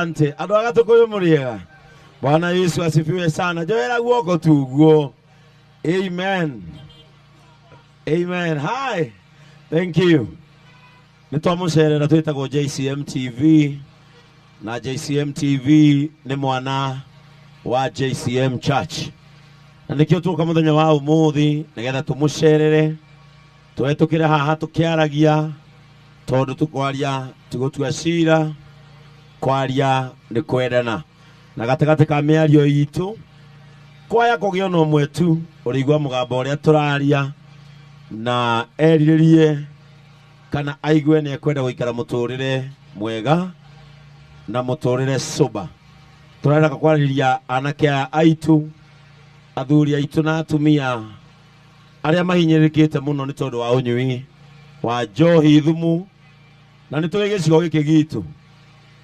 Asante. Andũ a Gatũkũyũ mũrĩega. Bwana Yesu asifiwe sana. Njoera guoko tuguo. Amen. Amen. Hi. Thank you. Nĩ twamũcerera twĩtagwo JCM TV na JCM TV nĩ mwana wa JCM Church. Na nĩkĩo tuoka mũthenya wa ũmũthĩ nĩgetha tũmũcerere tũhetũkĩre haha tũkĩaragia tondũ tũkwaria ti gũtua cira, kwaria nĩ kwendana. Na gatagatĩ ka mĩario itũ kwaya kũgĩa ona ũmwe tu ũrĩigua mũgambo ũrĩa tũraria na erirĩrie kana aigue nĩ ekwenda gũikara mũtũrĩre mwega na mũtũrĩre sober. Tũrenda kwarĩria anake aya aitũ, athuri aitũ na atumia arĩa mahinyĩrĩrĩkĩte mũno nĩ tondũ wa ũnyui wa njohi thumu, na nĩ tũrĩ gĩcigo gĩkĩ gitũ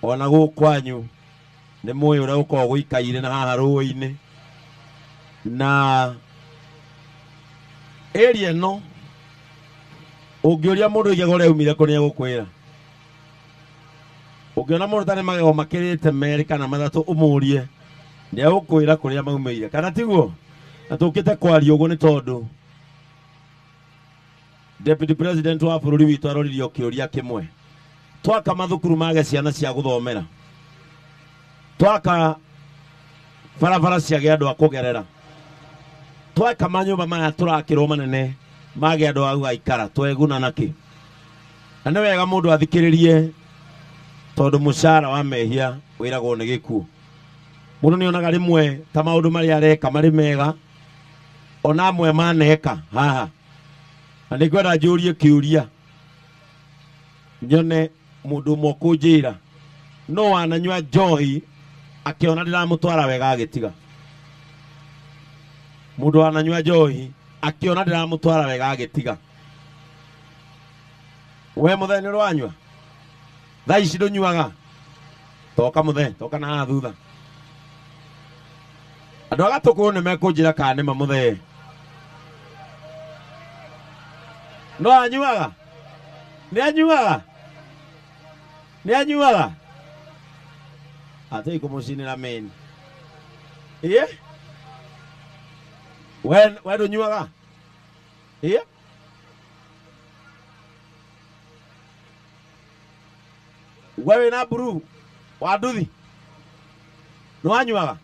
ona gũkũ kwanyu nĩ mũĩ ũrĩa gũkoragwo gũikaire na haha rũĩ-inĩ na area ĩno ũngĩũria mũndũ igego rĩaumire kũ nĩ egũkwĩra. Ũngĩona mũndũ tarĩ magego makĩrĩte merĩ kana matatũ ũmũrie nĩ egũkwĩra kũrĩa maumĩire, kana tiguo? Na tũkĩte kwaria ũguo nĩ tondũ Deputy President wa bũrũri witũ aroririo kĩũria kĩmwe. Twaka mathukuru mage ciana cia gũthomera, twaka barabara ciage andũ a kũgerera, twaka manyũmba maya tũrakĩrwo manene mage andũ a gũgaikara, tweguna nakĩ? Na nĩ wega mũndũ athikĩrĩrie tondũ mũcara wa mehia wĩragwo nĩ gĩkuũ. Mũndũ nĩ onaga rĩmwe ta maũndũ marĩa areka marĩ mega, ona amwe maneka haha. Na nĩ ngwenda njũrie kĩũria nyone mũndũ ũmwe ũkũnjĩra no wananyua njohi akĩona ndĩramũtwara wega agĩtiga. Mũndũ wananyua njohi akĩona ndĩramũtwara wega agĩtiga. We mũthee nĩ ũrĩ wanyua? Thaa ici ndũnyuaga? Toka mũthee, toka na haha thutha. Andũ a Gatũkũyũ nĩ mekũnjĩra kana nĩ ma mũthee. No anyuaga? Nĩ anyuaga? Nĩ anyuaga? Atĩ kũmũcinĩra mĩni. Ĩĩ? We ndũnyuaga? Ĩĩ? We wĩna blue wa nduthi? Nĩ wanyuaga?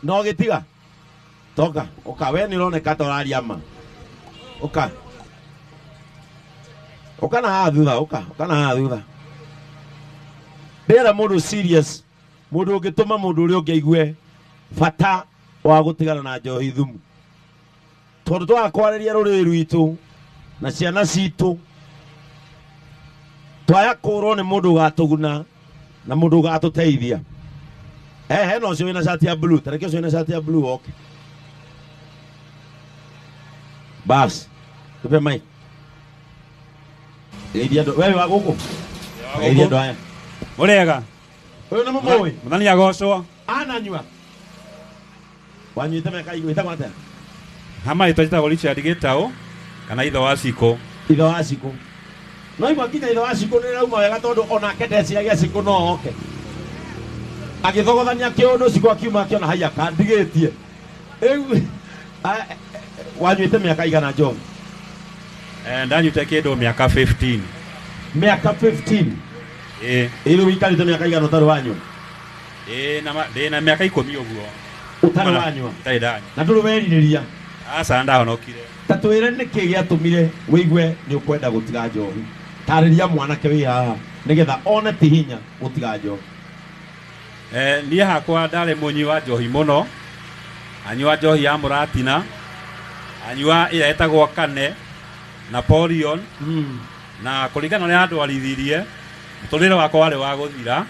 Na ũgĩtiga? Toka, ũka, we nĩ ũroneka ta ũraria ma. Ũka. Ũka na haha thutha, ũka, ũka na haha thutha. Ndĩrenda mũndũ serious, mũndũ ũngĩtũma mũndũ ũrĩa ũngĩ aigue bata wa gũtigana na njohi thumu. Tondũ twaga kwarĩria rũrĩrĩ rwitũ na ciana citũ, twaya kũrwo nĩ mũndũ ũgatũguna na mũndũ ũgatũteithia. Hena ũcio wĩna cati ya blue, tareke ũcio wĩna cati ya blue oke. Bas, tupe mic. Geithia andũ, wewe wa gũkũ? Geithia andũ aya. Mũrĩega. Ũyũ nĩ mũmũĩ? Mũthani agocwo. Ananyua. Wanyuĩte mĩaka wĩtagwo atĩa? Hama ĩtwa njĩtagwo Richard Gĩtaũ kana ithe wa Cikũ. Ithe wa Cikũ. No igua nginya ithe wa Cikũ nĩ rauma wega tondũ onake ndeciragia Cikũ no oke. Agĩthogothania kĩũndũ Cikũ akiuma akĩona haiya kandigĩtie. Rĩu wanyuĩte mĩaka igana njohi? Ndanyuĩte kĩndũ mĩaka 15. Mĩaka 15? Ĩĩ. Ĩ rĩu ũikarĩte mĩaka igana ũtarĩ wanyua? Ĩĩ, ndĩ na mĩaka 10 ũguo. Ũtarĩ wanyua? Itarĩ ndanyua. Na ndũrĩ werirĩria? Aca, ndahonokire. Ta twĩre nĩkĩ gĩatũmire wĩigue nĩ ũkwenda gũtiga njohi? Tarĩria mwanake wĩ haha nĩgetha one ti hinya gũtiga njohi. Niĩ hakwa ndarĩ mũnyui wa njohi mũno. Anyua njohi ya mũratina, anyua ĩrĩa ĩtagwo Kane, Napoleon, na kũringana na ũrĩa andwarithirie, mũtũrĩre wakwa warĩ wa gũthira.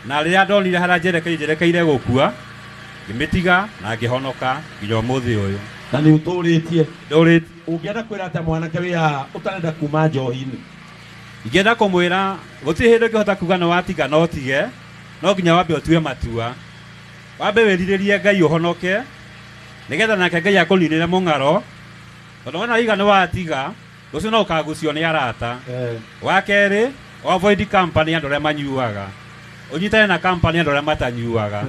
Na rĩrĩa ndonire harĩa njerekeire gũkua, ngĩmĩtiga na ngĩhonoka nginya ũmũthĩ ũyũ. Na nĩ ũtũrĩtie? Ndũrĩtie. Ũngĩenda kwĩra atĩa mwanake wĩ haha ũtarenda kuma njohi-inĩ? Ingĩenda kũmwĩra gũtirĩ hĩndĩ ũngĩhota kuga nĩ watiga no ũtige, no nginya wambe ũtue matua. Wambe wĩrirĩrie Ngai ũhonoke, nĩgetha nake Ngai akũninĩre mũng'aro, tondũ wona waiga nĩ watiga, rũciũ no ũkagucio nĩ arata. Wa kerĩ, avoid company andũ arĩa manyuaga. Ũnyitane na company andũ arĩa matanyuaga.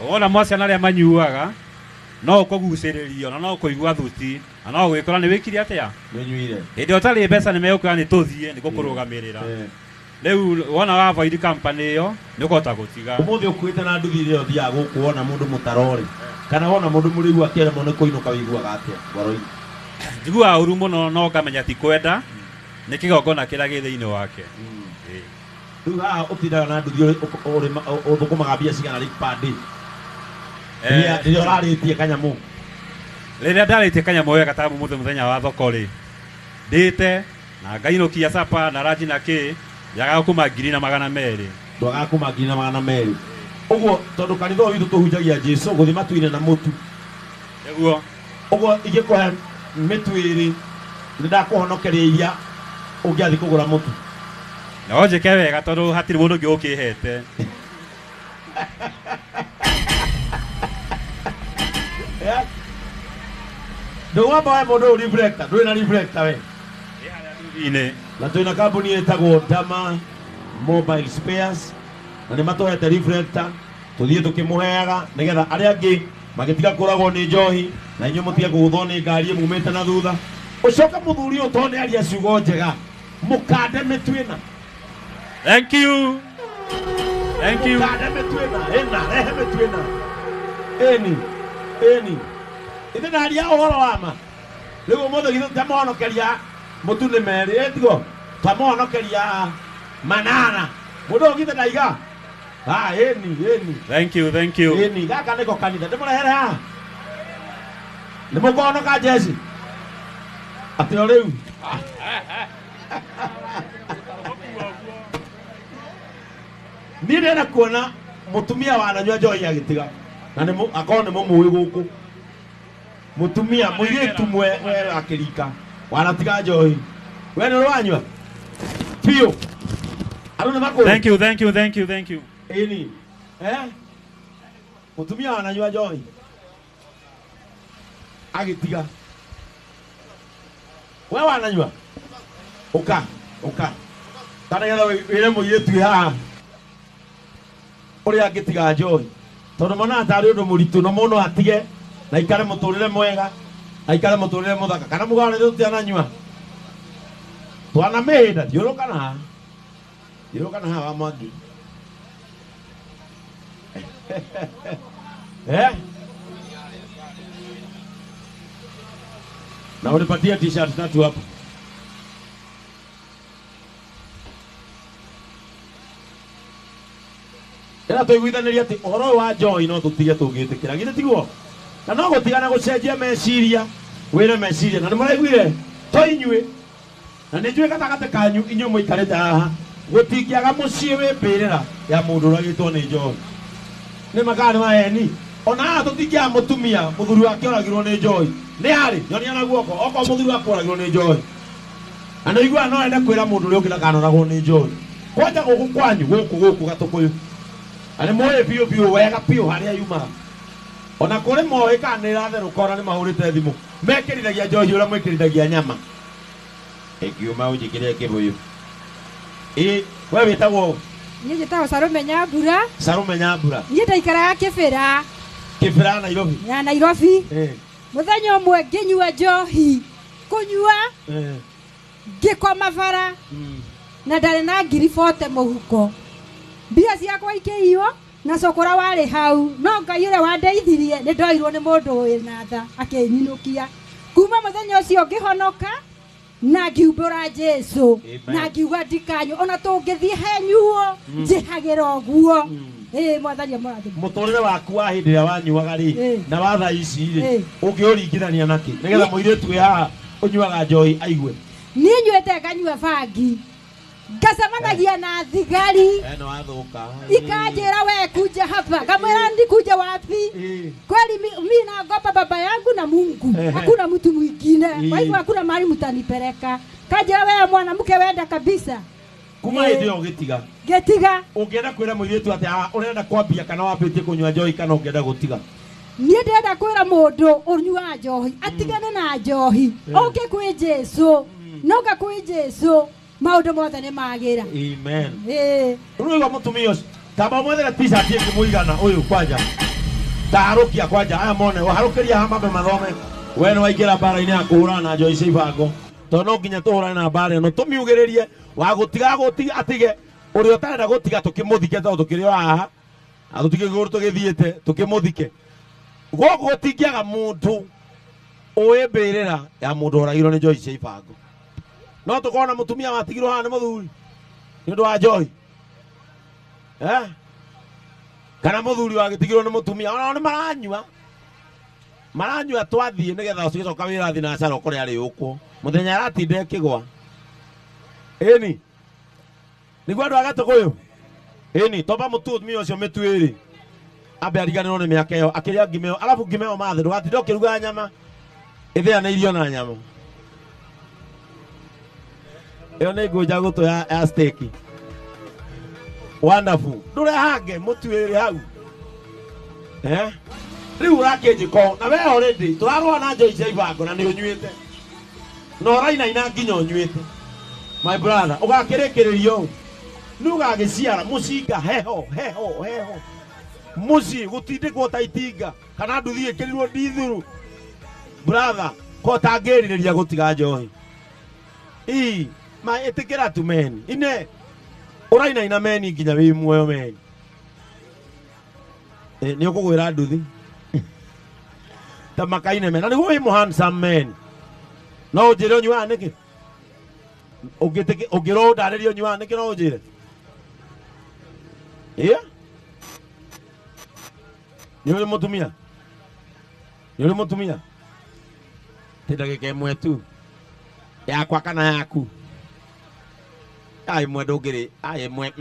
Wona mwaciana arĩa manyuaga no ũkũgucĩrĩrio na no ũkũigua thuti na no ũgwĩkora nĩ wĩkire atĩa? Nĩnyuire. Hĩndĩ ĩyo ũtarĩ mbeca nĩ megũkwĩra nĩ tũthiĩ nĩ gũkũrũgamĩrĩra. Rĩu wona wa avoid company ĩyo nĩ ũkũhota gũtiga. Ũmũthĩ ũkuĩte na nduthi ĩrĩa ũthiaga gũkũ wona mũndũ mũtaro rĩ kana wona mũndũ mũrĩu akĩremwo nĩ kũinũka wĩiguaga atĩa ngoro-inĩ? Njiguaga ũru mũno no ngamenya ti kwenda nĩ kĩgongona kĩrĩa gĩ thĩinĩ wake. Rĩu haha ũtindaga na nduthi ũthũkũmaga mbia cigana rĩ per day? Rĩrĩa ũrarĩtie kanyamũ. Rĩrĩa ndarĩtie kanyamũ wega ta mũthĩ mũthenya wa thoko rĩ ndĩte na ngainũkia sapa na ranji na kĩ njagaga kuma 1,200. Ndwagaga kuma 1,200. Ũguo tondũ kanitha ũyũ witũ tũhunjagia Jesu gũthiĩ matu-inĩ na mũtu. Nĩguo. Ũguo ingĩkũhe mĩtu ĩrĩ nĩ ndakũhonokeria iria ũngĩathiĩ kũgũra mũtu. No njĩke wega tondũ hatirĩ mũndũ ũngĩ ũkĩhete. Ndũgwamba we mũndũ ũyũ reflector, ndũrĩ na reflector we. Nduthi-inĩ. Na twĩna kambuni ĩtagwo Dama Mobile Spares na nĩ matũhete reflector tũthiĩ tũkĩmũheaga nĩgetha arĩa angĩ magĩtiga kũragwo nĩ njohi na inyuĩ mũtige kũgũthwo nĩ ngari mumĩte na thutha. Ũcoke mũthuri ũyũ tondũ nĩ aria ciugo njega mũkande mĩtu ĩna. Thank you. Thank you. Mũkande mĩtu ĩna, ĩna, rehe mĩtu ĩna. Ĩni, ĩni. Ithe ndaria ũhoro wa ma. Rĩu ũmũthĩ githĩ tũtiamũhonokeria mũtu nĩ merĩ, ĩ tiguo? Twamũhonokeria manana. Mũndũ ũyũ githĩ ndaiga? Ah, ĩni, ĩni. Thank you, thank you. Ĩni, gaka nĩko kanitha. Ndĩmũrehere haha. Nĩmũkũhonoka jeci? Atĩ o rĩu. Niĩ ndĩrenda kuona mũtumia wananyua njohi agĩtiga. Na nĩ akorwo nĩ mũmũĩ gũkũ. Mũtumia mũirĩtu mwe wa kĩrika wanatiga njohi. We nĩ ũranyua? Biũ. Andũ nĩ makũĩ. Thank you, thank you, thank you, thank you. Ĩni. Mũtumia wananyua njohi agĩtiga. We wananyua? Ũka, ũka. Kana nĩgetha wĩre mũirĩtu wĩ haha ũrĩa angĩtiga njohi. Tondũ monaga tarĩ ũndũ mũritũ no mũndũ atige na aikare mũtũrĩre mwega, aikare mũtũrĩre mũthaka. Kana mũgane tũtiananyua? Twanamĩhĩnda, thiũrũka na haha. Thiũrũka na haha wa Mwangi. Na unipatie t-shirt tatu hapo. Ĩra tũiguithanĩrie atĩ ũhoro ũyũ wa njohi no tũtige tũngĩtĩkĩra. Githĩ tiguo? Na no gũtigana gũcenjia meciria, wĩre meciria. Na nĩ mũraiguire? To inyuĩ. Na nĩ njũĩ gatagatĩ kanyu inyuĩ mũikarĩte haha gũtingĩaga mũciĩ wĩ mbĩrĩra ya mũndũ ũragĩtwo nĩ njohi. Nĩ makaa nĩ maheni. Ona haha tũtingĩaga mũtumia mũthuri wake oragirwo nĩ njohi. Nĩ harĩ? Nyonia na guoko. Okorwo mũthuri waku oragirwo nĩ njohi. Na nĩ ũiguaga no ende kwĩra mũndũ ũrĩa ũngĩ ndakanoragwo nĩ njohi. Kwanja gũkũ kwanyu, gũkũ gũkũ Gatũkũyũ. Na nĩ mũĩ biũ biũ wega biũ harĩa yumaga. Ona kũrĩ moĩ kana nĩ ĩratherũka ona nĩ mahũrĩte thimũ. Mekĩrithagia njohi ũrĩa mwĩkĩrithagia nyama. Ĩngiuma ũnjĩkĩre kĩbũyũ. Ĩ, we wĩtagwo ũ? Niĩ njĩtagwo Salome Nyambura. Salome Nyambura. Niĩ ndaikaraga Kĩbĩra. Kĩbĩra Nairobi. Ya Nairobi. Mũthenya ũmwe ngĩnyua njohi. Kũnyua. Ngĩkoma bara. Na ndarĩ na ngiri 40 mũhuko. Mbia ciakwa ikĩiywo na cũkũra warĩ hau. No Ngai ũrĩa wandeithirie nĩ ndoirwo nĩ mũndũ wĩna tha akĩnyinũkia. Kuma mũthenya ũcio ngĩhonoka na ngiumbũra Jesu. Na ngiuga ndikanyua ona tũngĩthiĩ henyuo njĩhagĩra ũguo. Mwathani amũrathime. Mũtũrĩre waku wa hĩndĩ ĩrĩa wanyuaga rĩ na wa thaa ici rĩ ũngĩũringithania na kĩ nĩgetha mũirĩtu wĩ haha ũnyuaga njohi aigue? Niĩ nyuĩte nganyua bangi. Ngacemanagia na thigari. Eno wathũka. Ikanjĩra we kuja hapa. Ngamwĩra ndikuja wapi? Kweli mi naogopa baba yangu na Mungu. Hakuna mtu mwingine. Kwa hivyo hakuna mahali mtanipeleka. Kanjĩra we mwanamke wenda kabisa. Kuma hĩndĩ ĩyo ũgĩtiga. Ngĩtiga. Ũngĩenda kwĩra mũirĩtu atĩ ũrenda kwambia kana wambĩtie kũnyua njohi kana ũngĩenda gũtiga? Niĩ ndĩrenda kwĩra mũndũ ũnyuaga njohi atigane na njohi. Ũke kwĩ Jesu. Noka kwĩ Jesu. Maũndũ mothe nĩ magĩra. Amen. Rĩu ũigua mũtumia ũcio. Tamba mwethere t-shirt ĩngĩ mũigana ũyũ kwanja. Taharũkia kwanja aya mone ũharũkĩria haha mambe mathome. We nĩ waingĩra mbara-inĩ ya kũhũrana na njohi cia ibango. Tondũ no nginya tũhũrane na mbara ĩno tũmiugĩrĩrie wa gũtiga gũtiga atige ũrĩa ũtarenda gũtiga tũkĩmũthike tondũ tũkĩrĩ o haha na tũtikĩrĩ kũndũ tũgĩthiĩte tũkĩmũthike. Gũkũ gũtingĩaga mũndũ ũĩ mbĩrĩra ya mũndũ oragirwo nĩ njohi cia ibango. No tũkorwo na mũtumia watigirwo haha nĩ mũthuri nĩ ũndũ wa njohi. Kana mũthuri wagĩtigirwo nĩ mũtumia onao nĩ maranyua. Maranyua twathiĩ nĩgetha ũcicoka wĩra thinacara ũkore arĩ ũkwo. Mũthenya aratinda ĩkĩgwa. Ĩni. Nĩguo andũ a Gatũkũyũ. Ĩni, tomba mũtumia ũcio mĩtu ĩrĩ. Ambe ariganĩrwo nĩ mĩaka ĩyo akĩrĩa ngima ĩyo arabu ngima ĩyo mathĩ ndũgatinda ũkĩruga nyama ĩthĩanĩirio na nyama. Ĩyo nĩ ngũnja gũtũ ya steak. Wonderful. Ndũrehange mũtu ĩrĩ hau. Rĩu ũrakĩnjĩko na we already tũrarũa na njohi cia ibango na nĩ ũnyuĩte. Na ũrainaina nginya ũnyuĩte. My brother, ũgakĩrĩkĩrĩria ũũ. Nĩ ũgagĩciara mũcinga heho heho heho. Mũciĩ gũtindĩkwo ta itinga kana nduthi ĩkĩrirwo ndithuru. Brother, ko tangĩrirĩria gũtiga njohi. Ii, ma ĩtĩkĩra tu meni. Ine ũrainaina meni nginya wĩ muoyo meni. Nĩ ũkũgwĩra nduthi. Ta makaine meni. Na nĩguo wĩ handsome men. No ũnjĩre ũnyuaga nĩkĩ? Ũngĩrwo ũndarĩrie ũnyuaga nĩkĩ no ũnjĩre? Ĩĩ? Nĩ ũrĩ mũtumia? Nĩ ũrĩ mũtumia? Ti ndagĩka ĩmwe tu. Yakwa kana yaku? Ĩmwe ndũngĩrĩ, ĩmwe.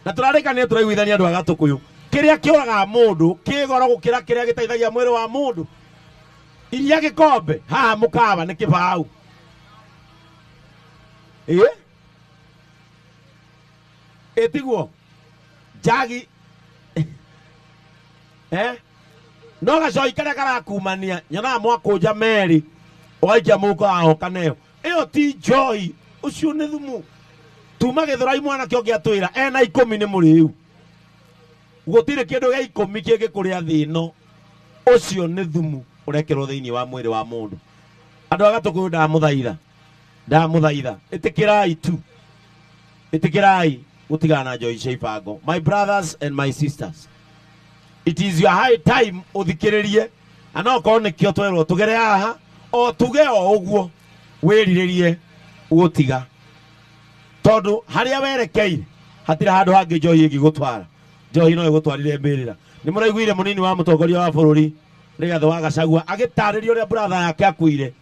Na tũrarĩkania tũraiguithania andũ a Gatũkũyũ. Kĩrĩa kĩũragaga mũndũ kĩ goro gũkĩra kĩrĩa gĩteithagia mwĩrĩ wa mũndũ. Iria gĩkombe haha mũkawa nĩ kĩbaũ. Ĩĩ? Ĩtiguo? Njagi. No gacoi karĩa karakumania nyonaga mwakũnja merĩ ũgaikia mũhuko wahoka nayo. Ĩyo ti njohi, ũcio nĩ thumu. Tuma Gĩthũrai mwanake ũngĩ atwĩra ena 10 nĩ mũrĩu. Gũtirĩ kĩndũ gĩa 10 kĩngĩkũrĩa thĩ ĩno. Ũcio nĩ thumu ũrekĩrwo thĩinĩ wa mwĩrĩ wa mũndũ. Andũ a Gatũkũyũ ndamũthaitha. Ndamũthaitha. Ĩtĩkĩrai tu. Ĩtĩkĩrai gũtigana na njohi cia ibango. My brothers and my sisters, it is your high time ũthikĩrĩrie. Na no korwo nĩkĩo twerwo tũgere haha o tuge o ũguo wĩrirĩrie gũtiga. Tondũ harĩa werekeire hatirĩ handũ hangĩ njohi ĩngĩgũtwara. Njohi no ĩgũtwarire mbĩrĩra. Nĩ mũraiguire mũnini wa mũtongoria wa bũrũri Rigathĩ wa Gachagua agĩtarĩria ũrĩa brother yake akuire.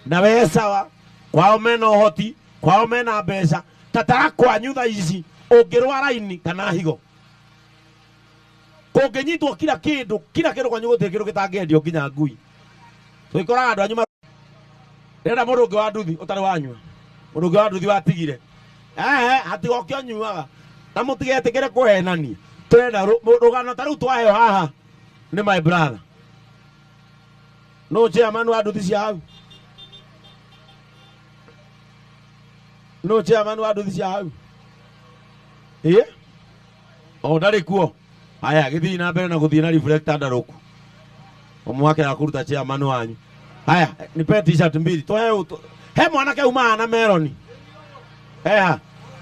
Na we sawa, kwao mena ũhoti, kwao mena mbeca, tatara kwanyu thaa ici ũngĩrwara ini kana higo. Kũngĩnyitwo kila kĩndũ, kila kĩndũ kwanyu gũtirĩ kĩndũ gĩtangĩendio nginya ngui. Tũgĩkoraga andũ anyu Rĩrĩa mũndũ ũngĩ wa nduthi ũtarĩ wanyua. Mũndũ ũngĩ wa nduthi watigire. Hatigoke ũnyuaga. Na mũtigetĩkĩre kũhenania. Tũrenda rũgano ta rũu twaheo haha nĩ my brother. No chairman wa nduthi cia hau. No chairman wa nduthi cia hau. Ĩĩ? O ndarĩ kuo. Haya, gĩthiĩ na mbere na gũthiĩ na reflector ndarũku. Ũmwake ya kũruta chairman wanyu. Haya, nipe t-shirt mbili. Tohe he mwanake umaga na meloni. Eha.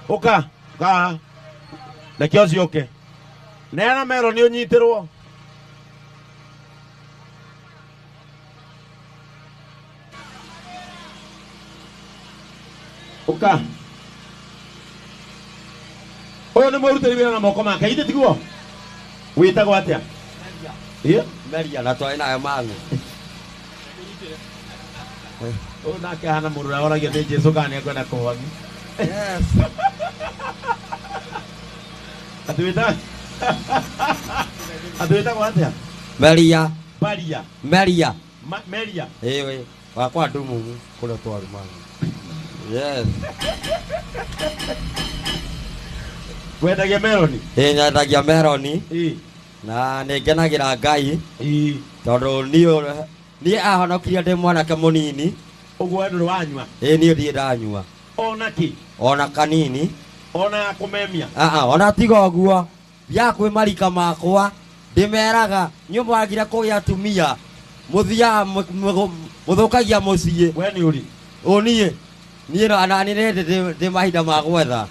Ũka, ũka. Reke ũcio ũke. Neana meloni ũnyitĩrwo. Ũka. Ũyũ nĩ mwĩrutĩri wĩra na moko make, ithe tiguo? Wĩtagwo atĩa? Ĩĩ? Meria na twarĩ nayo mang'u. Ũyũ nake ahana mũndũ ũrĩa oragio nĩ Jesũ kana nĩekwenda kũhonio. Yes. Atĩ wĩtagwo atĩa? Meria. Baria. Meria. Meria. Ĩĩ, wakwa ndumumu kũrĩa twarumana. Yes. Wendagia meloni? Ĩĩ, nyendagia meloni. Ĩĩ. Na nĩ ngenagĩra Ngai. Ĩĩ. Tondũ niĩ ahonokirie ndĩ mwanake mũnini. Ũguo we ndũrĩ wanyua? Ĩĩ, niĩ ndirĩ ndanyua. Ona kĩ? Ona kanini. Ona ya kũmemia. Ona tiga ũguo thiaga kwĩ marika makwa ndĩmeraga inyuĩ mwagire kũgĩa atumia mũthiaga mũthũkagia mũciĩ. We nĩ ũrĩ? Ũ niĩ niĩ na nĩ ndĩ ndĩ mahinda ma gwetha.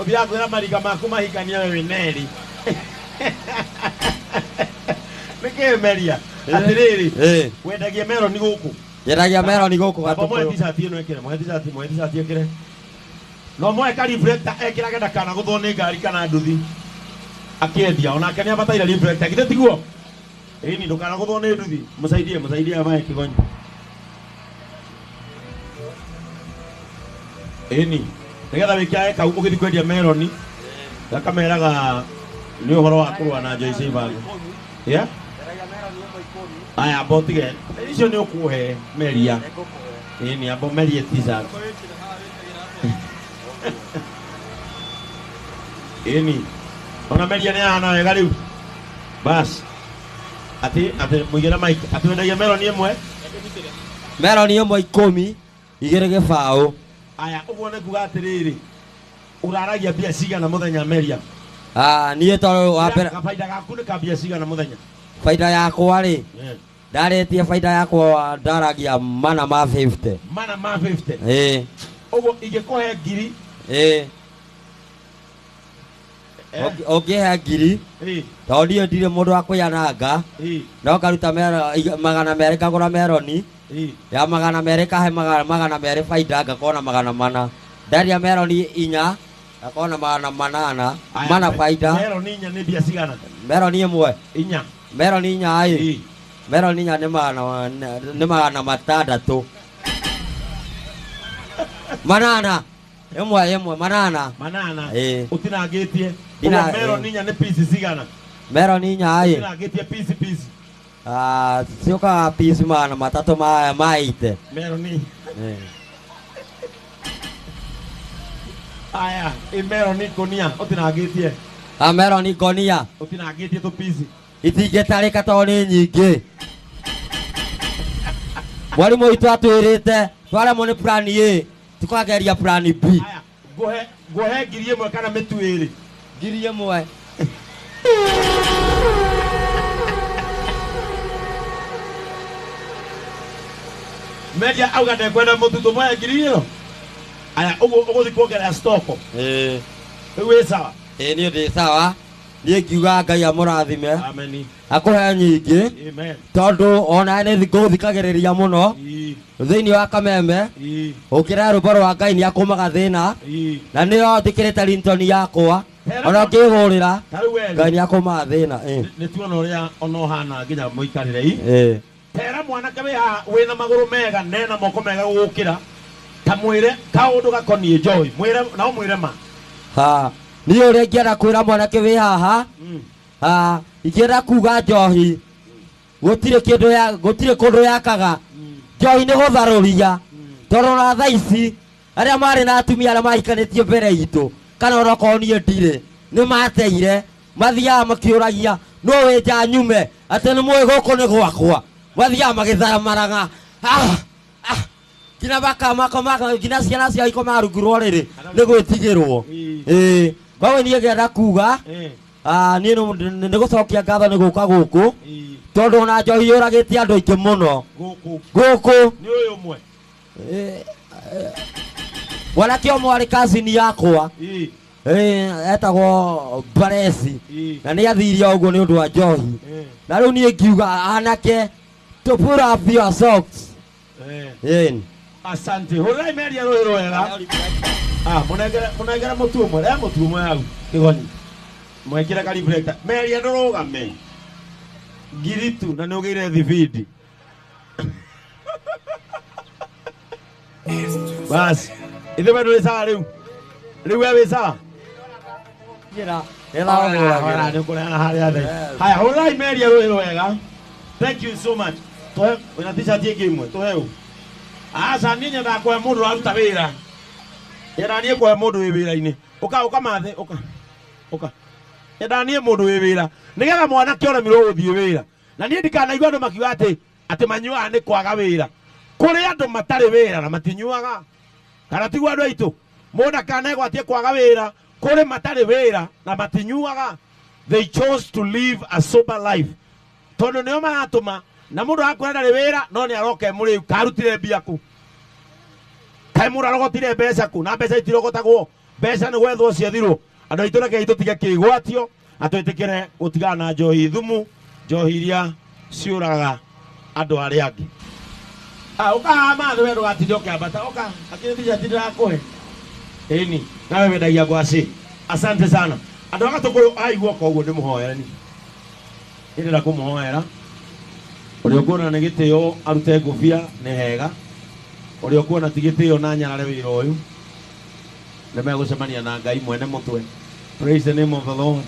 Ũthiaga kwĩra marika maku mahikania we wĩ Neri. Nĩkĩĩ Meria? Atĩrĩrĩ, wendagia meroni gũkũ? Nyendagia meroni gũkũ Amba mwe Gatũkũyũ. t-shirt ĩno ĩkĩre, mwe t-shirt, mwe t-shirt ĩkĩre. No mwe ka reflector ekĩrage ndakanagũthwo nĩ ngari kana nduthi. Akĩendia onake nĩ abataire reflector, githĩ tiguo? Ĩni ndũkanagũthwo nĩ nduthi. Mũsaidie, mũsaidie avae kĩgonyi. Ĩni nĩgetha wĩkĩrage kau ũgĩthiĩ kwendia meroni gakameraga nĩ ũhoro wa kũrũa na njohi cia ibango. Yeah? Aya amba ũtige icio nĩ ũkũhe Meria. Ĩni amba ũmerie t-shirt. Ĩni ona Meria nĩ ahana wega rĩu. Bas atĩ atĩ mũigĩre mic atĩ wendagia meroni ĩmwe. Meroni ĩmwe 10, 2 gĩbaũ. Aya ũguo nĩ kuga atĩrĩrĩ ũraragia mbia cigana mũthenya Meria? Niĩ tondũ wa mbere kabaida gaku nĩ ka mbia cigana mũthenya? Baida yakwa rĩ ndarĩtie baida yakwa ndaragia mana ma 50. Mana ma 50? Ĩĩ. Ũguo ingĩkũhe ngiri? Ĩĩ. Ũngĩhe ngiri tondũ niĩ ndirĩ mũndũ wa kwĩananga no ngaruta 200 ngagũra meroni ya 200 kahe 200 baida ngakorwo na 400. Ndaria meroni 4 ngakorwo na 800 mana baida. Meroni 4 nĩ mbia cigana? Meroni ĩmwe 4. Meroni 4 ĩ. Meroni 4 nĩ 600. 800 ĩmwe ĩmwe 800. 800. Ĩĩ. Ũtinangĩtie. Ũguo meroni 4 nĩ piece cigana? Meroni 4 ĩ. Ũtinangĩtie piece piece. Ciũkaga piece 300 ma 80. Meroni. Aya, ĩ meroni ngũnia ũtinangĩtie. Meroni ngũnia. Ũtinangĩtie tũ piece. Itingĩtarĩka tondũ nĩ nyingĩ. Mwarimũ witũ atwĩrĩte twaremwo nĩ plan A tukageria plan B. Aya, ngũhe ngiri ĩmwe kana mĩtu ĩrĩ? Ngiri ĩmwe. Meria auga ndekwenda mũtu tũmũhe ngiri ĩyo. Aya, ũguo ũgũthiĩ kuongerera stock. Ĩĩ. Rĩu wĩ sawa? Ĩĩ niĩ ndĩ sawa. Niĩ ngiuga Ngai amũrathime. Amen. Akũhe nyingĩ. Amen. Tondũ ona nĩ ngũthikagĩrĩria mũno thĩinĩ wa Kameme. Ũkĩra rwĩmbo rwa Ngai nĩ akũmaga thĩna. Na nĩyo njĩkĩrĩte ringtone yakwa. Ona ũngĩhũrĩra Ngai nĩ akũmaga thĩna. Nĩ tuona ũrĩa ona ũhana nginya mũikarĩre i. Tera mwanake wĩ haha wĩna magũrũ mega nena moko mega gũgũkĩra ta mwĩre kaũndũ gakoniĩ njohi mwĩre na ũmwĩre ma. Niĩ ũrĩa ingĩenda kwĩra mwanake wĩ haha ingĩenda kuga njohi gũtirĩ kĩndũ ya gũtirĩ kũndũ yakaga. Njohi nĩ gũtharũria tondũ ona thaa ici arĩa marĩ na atumia arĩa mahikanĩtie mbere itũ kana ona okorwo niĩ ndirĩ nĩ mateire mathiaga makĩũragia nũ wĩ nja nyume atĩ nĩ mũĩ gũkũ nĩ gwakwa. Mathiaga magĩtharamaraga nginya makamakoma nginya ciana ciao ikomaga rungu rwa ũrĩrĩ nĩ gwĩtigĩrwo. Ĩĩ. Koguo niĩ ngĩenda kuga niĩ nĩ gũcokia ngatho nĩ gũka gũkũ tondũ ona njohi yũragĩte andũ aingĩ mũno gũkũ. Nĩ ũyũ ũmwe. Mwanake ũmwe arĩ kazini yakwa etagwo Baresi na nĩ athiire ũguo nĩ ũndũ wa njohi. Na rĩu niĩ ngiuga anake to put up your socks. Asante. Hũrĩrai Meria rũhĩ rwega. Mũnengere mũtu ũmwe, rehe mũtu ũmwe hau kĩgonyi. Mwekĩre ka reflector. Meria ndũrũgame. Ngiri tu na nĩ ũgĩire thibindi. Bas. Ithe we ndũrĩ sawa rĩu? Rĩu we wĩ sawa? Nĩ ũkũreana harĩa thĩ. Haya, hũrĩrai Meria rũhĩ rwega. Thank you so much. Tũhe wĩna t-shirt ĩngĩ ĩmwe, tũhe ũ. Aca niĩ nyendaga kũhe mũndũ ũraruta wĩra. Nyendaga niĩ kũhe mũndũ wĩ wĩra-inĩ. Ũka ũka mathe, ũka. Ũka. Nyendaga niĩ mũndũ wĩ wĩra. Nĩgetha mwanake ũremirwo gũthiĩ wĩra. Na niĩ ndikanaigua andũ makiuga atĩ manyuaga nĩ kwaga wĩra. Kũrĩ andũ matarĩ wĩra na matinyuaga. Kana tiguo andũ aitũ? Mũndũ akanegwatie kwaga wĩra, kũrĩ matarĩ wĩra na matinyuaga. They chose to live a sober life. Tondũ nĩo maratũma na mũndũ akwĩra ndarĩ wĩra no nĩ aroka e mũrĩu, karutire mbia kũ? Kaĩ mũndũ arogotire mbeca kũ? Na mbeca itirogotagwo, mbeca nĩ gwethwo ciethirwo. Andũ aitũ rekei tũtige kĩgwatio na twĩtĩkĩre gũtigana na njohi thumu, njohi iria ciũragaga andũ arĩa angĩ. Ũka haha mathĩ we ndũgatinde ũkĩambata, ũka akĩrĩ t-shirt ndĩrakũhe. Ĩni, nawe wendagia ngwacĩ. Asante sana. Andũ a Gatũkũyũ aigua koguo ndĩmũhoere ni. Ndĩrenda kũmũhoera. Ũrĩa ũkuona nĩ gĩtĩo arute ngũbia nĩ hega. Ũrĩa ũkuona ti gĩtĩo na nyarare wĩra ũyũ. Nĩ megũcemania na Ngai mwene mũtwe. Praise the name of the Lord.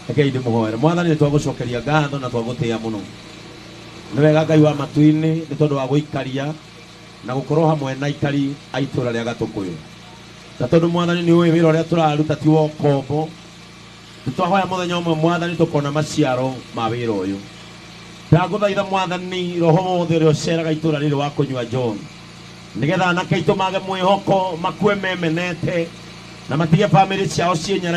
Rekei ndĩmũhoere. Mwathani nĩ twagũcokeria ngatho na twagũtĩĩa mũno. Nĩ wega Ngai wa matu-inĩ nĩ tondũ wa gũikaria na gũkorwo hamwe na aikari a itũra rĩa Gatũkũyũ. Na tondũ Mwathani nĩ ũĩ wĩra ũrĩa tũraruta ti wa ũkombo, nĩ twahoya mũthenya ũmwe Mwathani tũkona maciaro ma wĩra ũyũ. Ndagũthaitha Mwathani roho wothe ũrĩa ũceraga itũra rĩrĩ wa kũnyua njohi, nĩgetha anake aitũ mage mwĩhoko, makue memenete na matige bamĩrĩ ciao ciĩnyara.